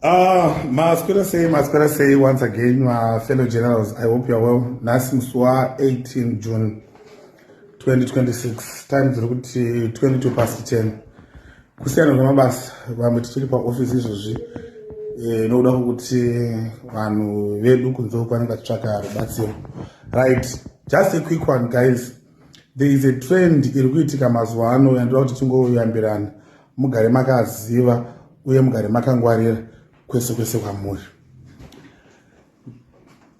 Maswera sei, maswera sei once again, my fellow generals. I hope you are well. Nhasi musi wa18 June 2026, time dziri kuti 22 past 10. Kusiyana kwemabasa, vamwe tichiri paofisi izvozvi nokuda kwokuti vanhu vedu kunze uko vanenge vachitsvaka rubatsiro. Right, just a quick one, guys. There is a trend iri kuitika mazuva ano yandoda kuti tingoyambirana, mugare makaziva uye mugare makangwarira kwese kwese kwamuri.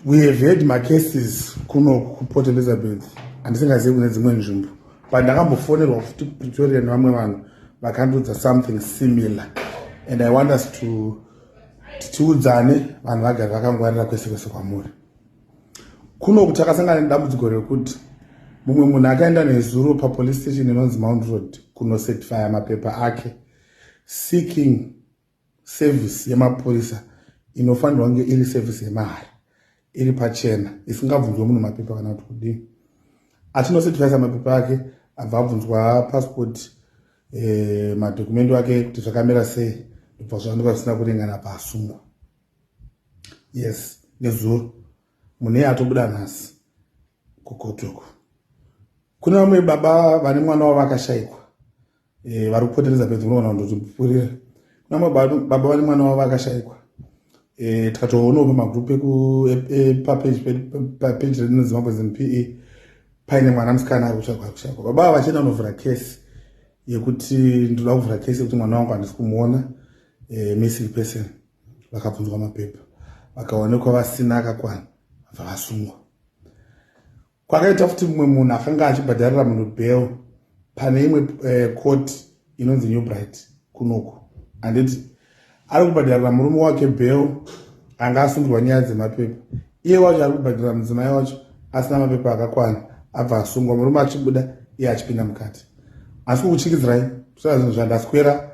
We have had macases kuno kuPort Elizabeth, handisingazivi kune dzimwe nzvimbo, but ndakambofonerwa futi kuPretoria nevamwe vanhu vakandiudza something similar, and I want us to tiudzane, vanhu vagare vakangwarira kwese kwese kwamuri. Kunoku takasangana nedambudziko rekuti mumwe munhu akaenda nezuro papolice station inonzi Mount Road kunocertifya mapepa ake, seeking service yemapurisa inofanirwa kunge iri service yemahara, iri pachena, isingabvunzwe munhu mapepa kana kuti kudii. Achinocertifyisa mapepa ake, abva abvunzwa passport, madhokumendi ake kuti zvakamira sei, ndobva zvaonekwa zvisina kuringana, paasungwa. Yes, nezuro. Munhu iye atobuda nhasi kukotoko. Kune vamwe baba vane mwana wavo akashayikwa, vari kuPort Elizabeth, munoona kundotipurira. Kune vamwe baba vane mwana wavo akashayikwa, tikatoonawo pamagroup papeji redu Zimbabwe ZimPE paine mwana musikana ari kutsvagwa, ari kushayikwa. Baba ava vachienda kunovhura kesi yekuti ndoda kuvhura kesi yekuti mwana wangu handisi kumuona, missing person. Vakabvunzwa mapepa, vakaonekwa vasina akakwana, vabva vasungwa. Kwakaita futi mumwe munhu akanga achibhadharira munhu bail pane imwe court inonzi New Bright kunoku, handiti? Ari kubhadharira murume wake bail anga asungirwa nyaya dzemapepa. Iye wacho ari kubhadharira mudzimai wacho asina mapepa akakwana, abva asungwa, murume achibuda, iye achipinda mukati. Asi kukuchikidzirai kusvika zvinhu zvandaswera,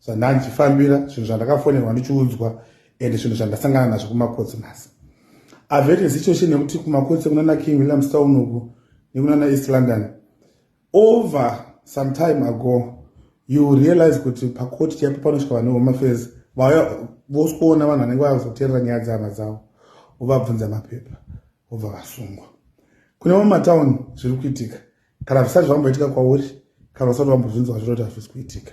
zvandandichifambira, zvinhu zvandakafonerwa ndichiudzwa, and zvinhu zvandasangana nazvo kumakotsi nhasi. I've had a situation yekuti kumakotsi kunana King Williams Town uku nekunana East London, over some time ago, you realize kuti pakoti chaipo panosvika vane Home Affairs, vauya vosikuona vanhu vanenge vazoteerera nyaya dzehama dzavo, vovabvunza mapepa, vobva vasungwa. Kune mamwe matauni zviri kuitika. Kana zvisati zvamboitika kwauri, kana usati wambozvinzwa, zviro kuti hazvisi kuitika.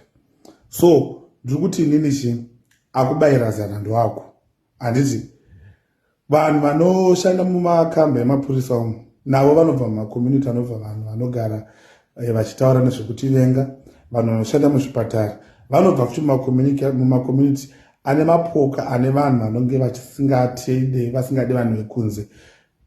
So ndiri kuti inini chi akubayira zana ndowako, handiti? Vanhu vanoshanda mumakamba emapurisa umu navo vanobva mumacommunity anobva vanhu vanogara vachitaura nezvekutivenga. Vanhu vanoshanda muzvipatara vanobva futi mumacommunity ane mapoka ane vanhu vanonge vachisingatide, vasingadi vanhu vekunze.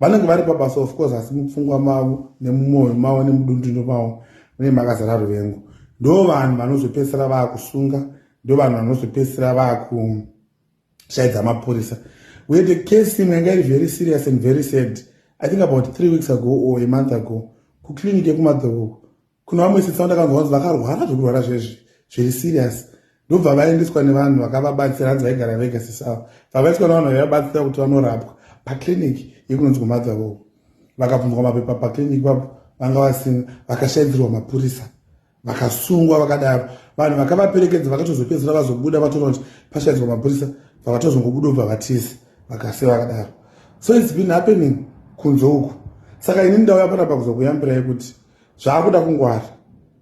Vanenge vari pabasa, of course, asi mupfungwa mavo nemumwoyo mavo nemudundundu mavo mune makazara ruvengo. Ndo vanhu vanozopedzisira vaakusunga, ndo vanhu vanozopedzisira vaakushaidza mapurisa. We had a case imwe yanga iri very serious and very sad, I think about 3 weeks ago or a month ago, kuclinic yekuMadhovo. Kuna vamwe sisi vandakanzwa vanzi vakarwara zvekurwara zvezvi zviri serious, ndobva vaendeswa nevanhu vakavabatsira. Hanzi vaigara vega sisavo, vavaiswa nevanhu vaivabatsira kuti vanorapwa paclinic yekunonzi kuMadhovo. Vakabvunzwa mapepa paclinic papo, vanga vasina, vakashaidzirwa mapurisa, vakasungwa vakadaro. Vanhu vakavaperekedza vakatozopedzisira vazobuda, vatoona kuti pashaidzwa mapurisa, vakatozongobuda, ubva vatisi vakasiya vakadaro. So it's been happening kunze uku. Saka inini ndauya panapa kuzokuyambirai kuti zvaakuda kungwara,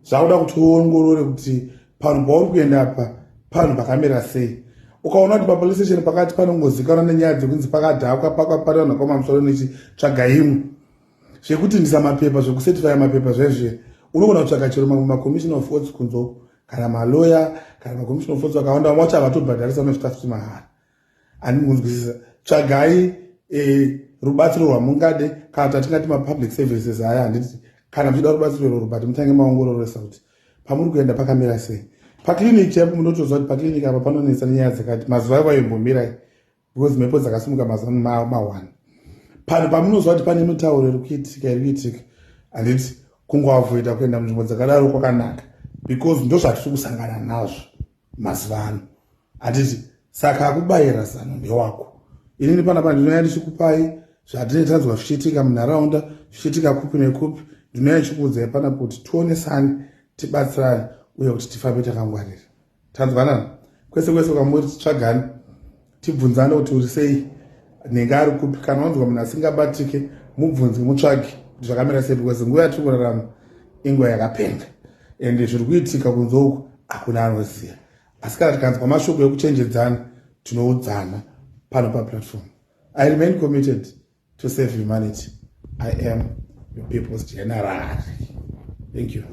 zvakuda kuti uongorore kuti panhu pauri kuenda apa panhu pakamira sei. Ukaona kuti papolice station pakati panongozikanwa nenyaya dzekunzi pakadhakwa, pakapari vanhu vakaoma musoro nechi, tsvaga imwe. Zvekuti ndisa mapepa, zvekucertifya mapepa zvezve, unogona kutsvaga chero mamwe macommissioner of oaths kunze kana maloya kana macommissioner of oaths vakawanda. Vamwe vacho havatobhadharisa, unozvita futi mahara. Handini kunzwisisa. Tsvagai rubatsiro rwamungade, kana tatingati mapublic services aya, handiti? Kana muchida rubatsiro irworwo, but mutange maongororesa kuti pamuri kuenda pakamira sei. Paclinic chaipo munotoziva kuti paclinic apa panonetsa nenyaya dzakati. Mazuva ivayo imbomirai, because mhepo dzakasimuka mazuva ma1. Panhu pamunoziva kuti pane mitauro iri kuitika, iri kuitika, handiti? Kungoavoida kuenda munzvimbo dzakadaro kwakanaka, because ndo zvatiri kusangana nazvo mazuva ano, handiti? Saka akubayira zano ndewako. Inini panapa ndinouya ndichikupai zvatinenge tanzwa zvichiitika munharaunda, zvichiitika kupi nekupi. Ndinouya ndichikuudzai panapa kuti tionesane, tibatsirane uye kuti tifambe takangwarira. Tanzwanana? Kwese kwese kwamuri, titsvagani, tibvunzane kuti uri sei, nenge ari kupi. Kana wanzwa munhu asingabatike, mubvunze, mutsvage kuti zvakamira sei, because nguva yatiri kurarama inguva yakapenga and zviri kuitika kunze uku hakuna anoziva. Asi kana tikanzwa mashoko ekuchenjedzana, tinoudzana pano paplatform. I remain committed to save humanity. I am your people's general. Thank you.